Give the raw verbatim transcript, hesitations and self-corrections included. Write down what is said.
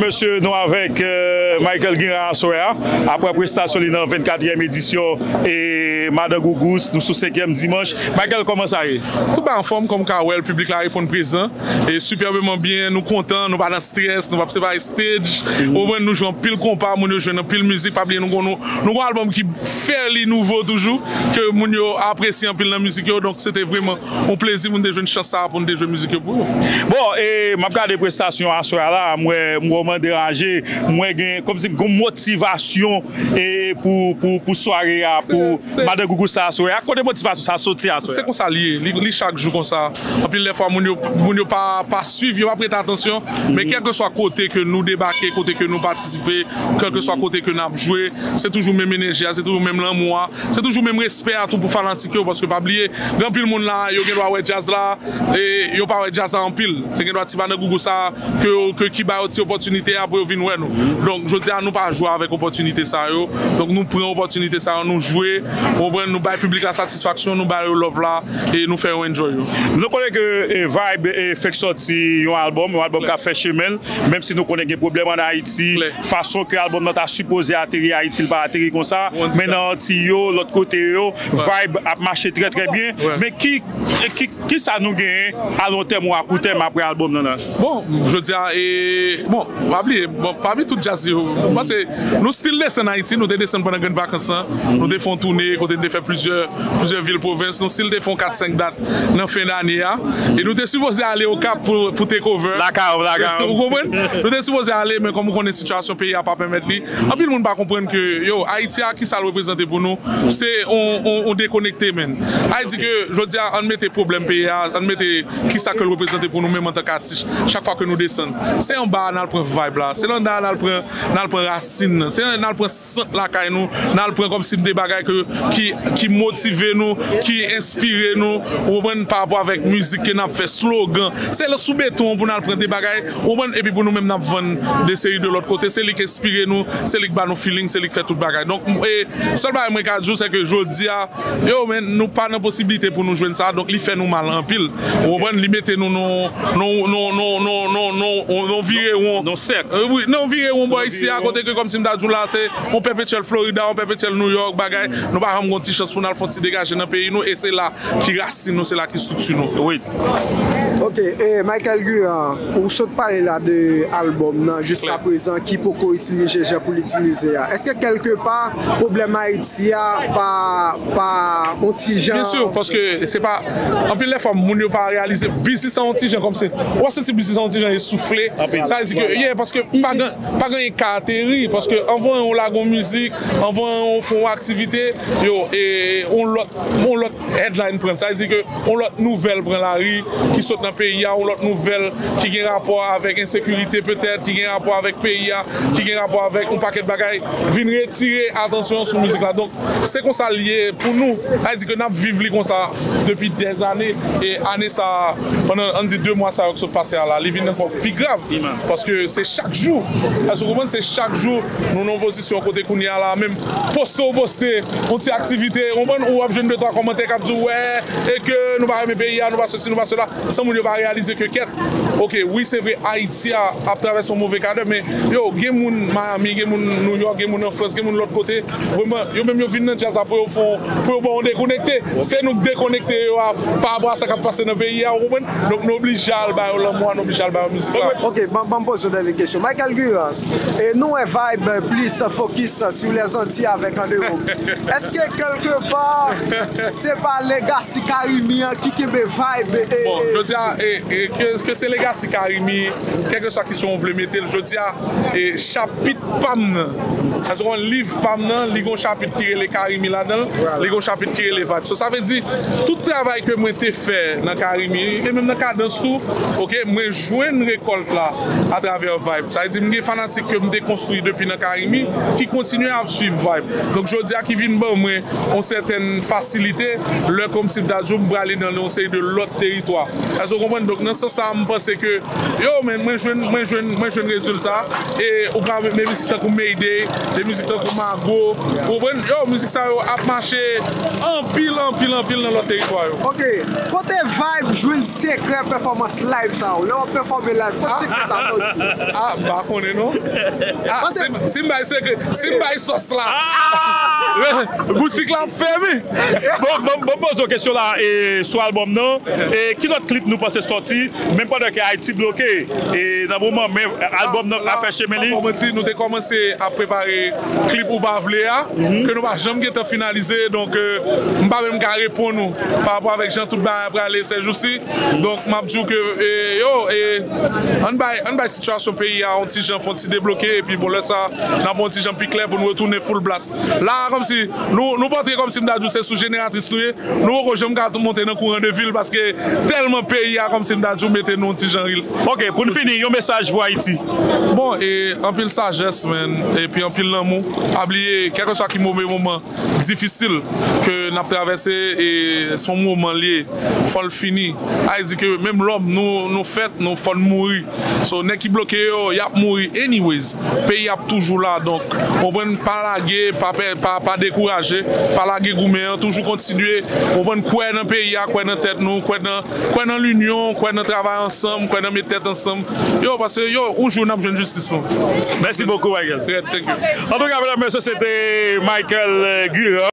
Mesye, nou avèk, euh, Michael Guirin aswè a. Apre prestasyon li nan vennkatriyèm edisyon e Madan Gougous, nou sou senkyèm dimanch. Michael, kòman sa ye? Tout bagay anfòm, kòm w ka wè l, piblik la reponn prezan. E sipèbman byen, nou kontan, nou pa nan strès, nou p ap separe stage. Ou konprann, nou jwe anpil konpa, moun yo jwenn anpil mizik, pa bliye nou gon, nou, nou gon albòm ki fè li nouvo toujou, ke moun yo apresye anpil nan mizik yo, donk se te vrèman yon plezi pou n te jwenn chans sa a pou n te jwe mizik yo pou yo. Bon, e m ap gade prestasyon aswè a la, m wè, m wè w mande ranje, m wè gen, kòmsi m gen yon motivasyon e pou, pou, pou sware a, pou Madan Gougous sa aswè a. Kote motivasyon sa soti aswè a? Se konsa l ye, li, li chak jou konsa. Anpil lè fwa, moun yo, moun yo pa, pa swiv, yo pa prete atansyon, men kèlkeswa kote ke nou debake, kote ke nou patisipe, kèlkeswa kote ke n ap jwe, se toujou menm enèji a, se toujou menm lanmou a, se toujou menm respè a tou pou fanatik yo, paske pa bliye, gen anpil moun la, yo gen dwa wè djaz la, e yo pa wè djaz la anpil. Se gen dwa ti Madan Gougous sa, ke, ke ki ba yo ti opòtinite a pou yo vin wè nou. Donk, jodi a, nou pa jwe avèk opòtinite sa yo. Donk, nou pran opòtinite sa yo, nou jwe, ou konprann, nou bay piblik la satisfaksyon, nou ba yo love la, e nou fè yo enjoy yo. Nou konnen ke, e, Vibe, e, fèk sòti yon albòm, yon albòm k ap fè chemen l, menm si nou konnen gen pwoblèm ann Ayiti, fason ke albòm nan ta sipoze ateri Ayiti, l pa ateri konsa, men nan Antiy yo, lòt kote yo, Vibe ap mache trè, trè byen. Men ki, ki, kisa nou genyen a lon tèm ou a kou tèm apre albòm nan la? Bon, jodi a, e, bon, pa bliye, bon, pami tout djaz yo, m panse nou still desann Ayiti, nou te desann pandan grenn vakans lan, nou te fè yon toune kote nou te fè plizyè, plizyè vil pwovens, nou still te fè yon kat senk dat nan fen dane a, e nou te sipoze ale Okap pou, pou take over. Lakay ou, lakay ou. Ou konprann? Nou te sipoze ale, men kòm ou konnen sitiyasyon peyi a pa pèmèt li, anpil moun pa konprann ke, yo, Ayiti a, kisa l reprezante pou nou? Se on, on, on dekonekte, menn. Sa vle di ke, jodi a, ann mete pwoblèm peyi a, ann mete kisa ke l reprezante pou nou menm antanke atis, chak fwa ke nou desann. Se anba a n al pran vibe la, se anndan a n al pran, n al pran rasin nan, se n al pran sant lakay nou, n al pran kòmsi de bagay ke, ki, ki motive nou, ki enspire nou, ou konprann, pa rapò avèk mizik ke n ap fè, slogan. Se sou beton an pou n al pran de bagay, ou konprann, epi pou nou menm n ap vann de seri de lòt kote. Se li k enspire nou, se li k ba nou feeling, se li k fè tout bagay. Donk, e, sèl bagay mwen ka di w, se ke jodi a, yo, men, nou pa nan posiblite pou nou jwenn sa, donk li fè nou mal anpil. Ou konprann? Li mete nou nan, nan, nan, nan virewon. Nan sèk. E, wi, nan virewon bò isi a, kote ke kòmsi m ta di w la, se yon pèpetyèl Florida, yon pèpetyèl New York, bagay. Nou pa janm gon ti chans pou n al fè yon ti degaje nan peyi nou, e se la ki rasin nou, se la ki estrikti nou. Wi. Ok, e Michael Guirin, ou sot pale la de albòm nan, jiska prezan, ki poko itilize jan pou l itilize a. Èske kèlke pa, pwoblèm Ayiti a pa, pa on ti jan? Byen si, paske se pa, anpil lè fwa, moun yo pa reyalize biznis an on ti jan, kòmsi, ou pa santi biznis an on ti jan esoufle. Sa vle di ke, yeah, paske pa gen, pa gen ka ateri, paske anvan ou lage on mizik, anvan ou fè on aktivite, yo, e, on lòt, on lòt headline pran. Sa vle di ke on lòt nouvèl pran lari, ki sot nan peyi a, on lòt nouvèl ki gen rapò avèk ensekirite petèt, ki gen rapò avèk peyi a, ki gen rapò avèk on pakèt bagay, vin retire atansyon sou mizik la. Donk, se konsa l ye pou nou. Sa vle di ke n ap viv li konsa depi dèzane, e ane sa a, pandan, ann di, de mwa sa yo k sot pase a la, li vin ankò pi grav. Paske se chak jou. Èske w konprann? Se chak jou nou nan yon pozisyon kote kounye a la, menm poste w poste, yon ti aktivite, ou konprann, ou ap jwenn de twa kòmantè k ap di w, wè, e ke nou pa renmen peyi a, nou pa sesi, nou pa sela, san moun yo pa reyalize ke kèt, ok, wi, se vre, Ayiti a ap travèse yon move kadè, men yo, gen moun Miami, gen moun New York, gen moun an Frans, gen moun lòt kote, vrèman, yo menm yo vin nan djaz la pou yo fè, pou yo ba w dekonekte. Se nou k dekonekte yo a, pa rapò a sa k ap pase nan peyi a, ou konprann? Donk, nou oblije al ba yo lanmou a, nou oblije al ba yo mizik la. Ok, ban, ban m poze yon dènye kesyon. Michael Guirin, e nou wè Vibe plis fokis sou Lèzantiy avèk andewò. Èske kèlke pa, se pa legasi Carimi an ki kenbe Vibe? E, bon, e, jodi a, e, e, ke, ke se legasi Carimi, kèlkeswa ki son w vle mete l, jodi a, e, chapit pa m nan. Paske w konn liv pa m nan, li gon chapit ki rele Carimi ladan l, li gon chapit ki rele Vibe. So, sa vle di, tout travay ke mwen te fè nan Carimi, e menm nan Kadans tou, ok, mwen jwenn rekòlt la atravè Vibe. Sa vle di, m gen fanatik ke m te konstwi depi nan Carimi, ki kontinye ap swiv Vibe. Donk, jodi a, ki vin ban mwen yon sètèn fasilite, lè kòmsi m ta di w, m prale nan yon seri de lòt teritwa. Èske w Konprann? Donk, nan sans sa a, m panse ke, yo, men, mwen jwenn, mwen jwenn, mwen jwenn rezilta. E ou ka met mizik tankou Mayday, de mizik tankou Mago. Ou konprann? Yo, mizik sa yo ap mache anpil, anpil, anpil nan lòt teritwa yo. Ok, kote Vibe jwenn sekrè pèfòmans live sa yo? Lè w ap pèfòme live, kote sekrè sa soti? Ah, m pa konnen non. Ah, si, si m bay sekrè, si m bay sòs la, boutik la ap fèmen. Bon, bon, bon, poze yon kesyon la, e, sou albòm nan. E ki lòt klip nou panse sòti, menm pandan ke Ayiti bloke, e nan moman, men albòm nan ap fè chemen li? Bon, mwen di, nou te kòmanse ap prepare klip Ou Pa Vle a, ke nou pa janm gentan finalize. Donk, e, m pa menm ka reponn ou pa rapò avèk jan tout bagay ap prale sèjousi. Donk, m ap di w ke, e, yo, e, ann bay, ann bay sitiyasyon peyi a yon ti jan fè yon ti debloke, epi bon, lè sa, n ap yon ti jan pi klè pou nou retounen full blast. La, kòmsi, nou, nou pa antre kòmsi m ta di w se sou jeneratris nou ye. Nou poko janm ka monte nan kouran de vil paske tèlman peyi a kòmsi m ta di w mete nou yon ti jan ril. Ok, pou n fini, yon mesaj pou Ayiti. Bon, e anpil sajès, man, epi anpil lanmou. Pa bliye, kèlkeswa ki move moman difisil ke n ap travèse, e se yon moman l ye, fò l fini. Sa vle di ke menm lòm, nou, nou fèt, nou fò n mouri. So, nèg ki bloke yo, y ap mouri anyways. Peyi ap toujou la, donk, konprann, pa lage, pa pè, pa, pa dekouraje, pa lage goumen an, toujou kontinye, konprann, kwè nan peyi a, kwè nan tèt nou, kwè nan, kwè nan linyon, kwè nan travay ansanm, kwè nan met tèt ansanm. Yo, paske, yo, yon jou n ap jwenn jistis nou. Merci beaucoup, Michael. Red, thank you. Antouka, medam, mesye, se te Michael, e, Guiran.